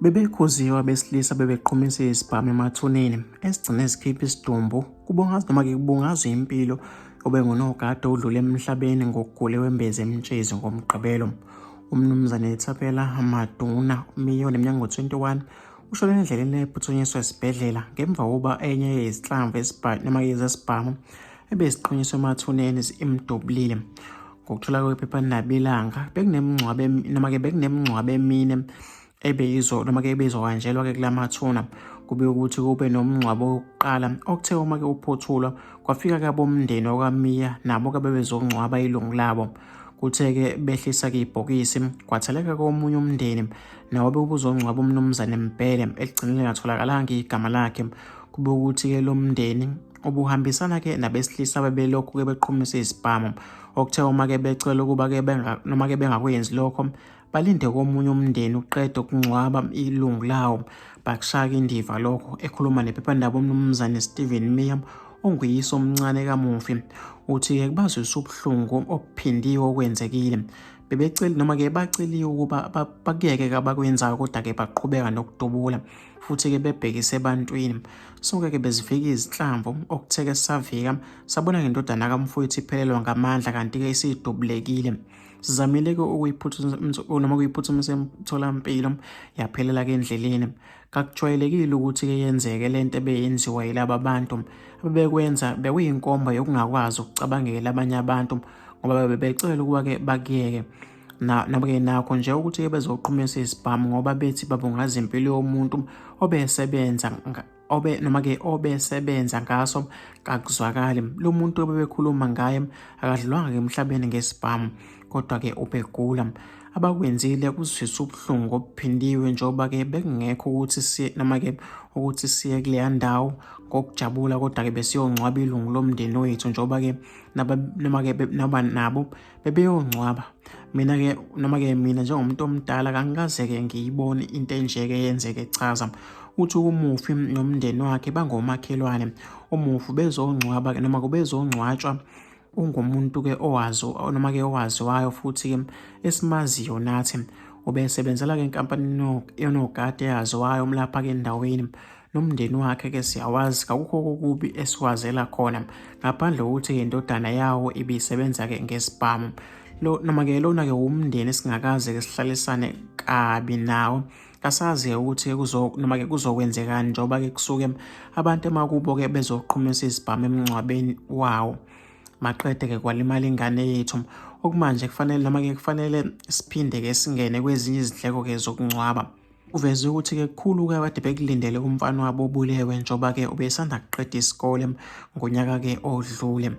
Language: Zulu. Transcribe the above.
Bebekhuziwe abesilisa bebeqhumisa izibhamu emathuneni esigcine sikhipha isidumbu kubungazwa noma-ke kubungazwa impilo obengunogada odlule emhlabeni ngokugula wembeze emtshezi ngoMgqibelo. UMnumzane Thapela Maduna uMiyo oneminyaka ngo-21 ushone endleleni ephuthunyiswa esibhedlela ngemva kokuba enye yezinhlamvu noma-ke zesibhamu ebeziqhunyiswe emathuneni imdubulile. Ngokuthola kwephephandaba iLanga, bekunemingcwabo noma-ke bekunemingcwabo emine ebeyizo noma-ke ebeyizohanjelwa-ke kula mathuna. Kube ukuthi kube nomngcwabo wokuqala okuthe uma-ke uphothulwa kwafika-ke abomndeni wakwaMiya nabo-ke bebezongcwaba ilungu labo. Kuthe-ke behlisa-ke ibhokisi kwatheleka komunye umndeni nawo bewubuzongcwaba uMnumzane Mbhele eligcine lingatholakalanga igama lakhe. Kube ukuthi-ke lo mndeni ubuhambisana-ke nabesilisa ababelokhu-ke beqhumisa izibhamu okuthe uma-ke becela ukuba-ke noma-ke bengakwenzi lokho balinde komunye umndeni uqede ukungcwaba ilungu lawo bakushaka indiva lokho. Ekhuluma nephephandaba uMnumzane Steven Miya onguyise omncane kamufi uthi-ke kubazwisa ubuhlungu obuphindiwe okwenzekile. Bebecela noma-ke baceliwe ukuba bakuyeke abakwenzayo kodwa-ke baqhubeka nokudubula futhi-ke bebhekise ebantwini. Sonke-ke bezivika izinhlamvu okuthe-ke sisavika sabona ngendodana kamfowethu iphelelwa ngamandla kanti-ke isidubulekile. Sizamile-ke noma ukuyiphuthumisa emtholampilo yaphelela-ke endleleni. Kakujwayelekile ukuthi-ke yenzeke le nto ebeyenziwa yilaba bantu. Abebekwenza bekuyinkomba yokungakwazi ukucabangela abanye abantu ngoba bebecela ukuba-ke bakuyeke. Nabo-ke nakho nje ukuthi-ke bezoqhumisa isibhamu ngoba bethi babungaza impilo yomuntu obesebenza obe noma-ke obesebenza ngaso kakuzwakali. Lo muntu obebekhuluma ngaye akadlulwanga-ke emhlabeni ngesibhamu kodwa-ke ubegula. Abakwenzile kuzwisa ubuhlungu obuphindiwe njengoba-ke bekungekho ukuthi siye noma-ke ukuthi siye kuleya ndawo ngokujabula kodwa-ke besiyongcwaba ilungu lomndeni wethu njengoba-ke noma-ke noma nabo bebeyongcwaba. Mina-ke noma-ke mina njengomuntu omdala kangikaze-ke ngiyibone into enje-ke yenzeke echaza. Uthi umufi nomndeni wakhe bangomakhelwane. Umufi bezongcwaba noma kubezongcwatshwa ungumuntu-ke owazi noma-ke owaziwayo futhi-ke esimaziyo nathi. Ubesebenzela-ke enkampanini yonogada eyaziwayo lapha-ke endaweni. Nomndeni wakhe-ke siyawazi kakukho okubi esiwazela khona ngaphandle kokuthi-ke indodana yawo ibisebenza-ke ngesibhamu. Lo noma-ke lona-ke wumndeni esingakaze-ke sihlalisane kabi nawo. Kasazi-ke ukuthi kuzo noma-ke kuzokwenzekani njengoba-ke kusuke abantu emakubo-ke bezoqhumisa izibhamu emngcwabeni wawo. Maqede-ke kwalimala ingane yethu. Okumanje kufanele noma-ke kufanele siphinde-ke singene kwezinye izindleko-ke zokungcwaba. Uveze ukuthi-ke kukhulu-ke abade bekulindele kumfana wabo obulewe njengoba-ke ubesanda kuqeda isikole ngonyaka-ke odlule.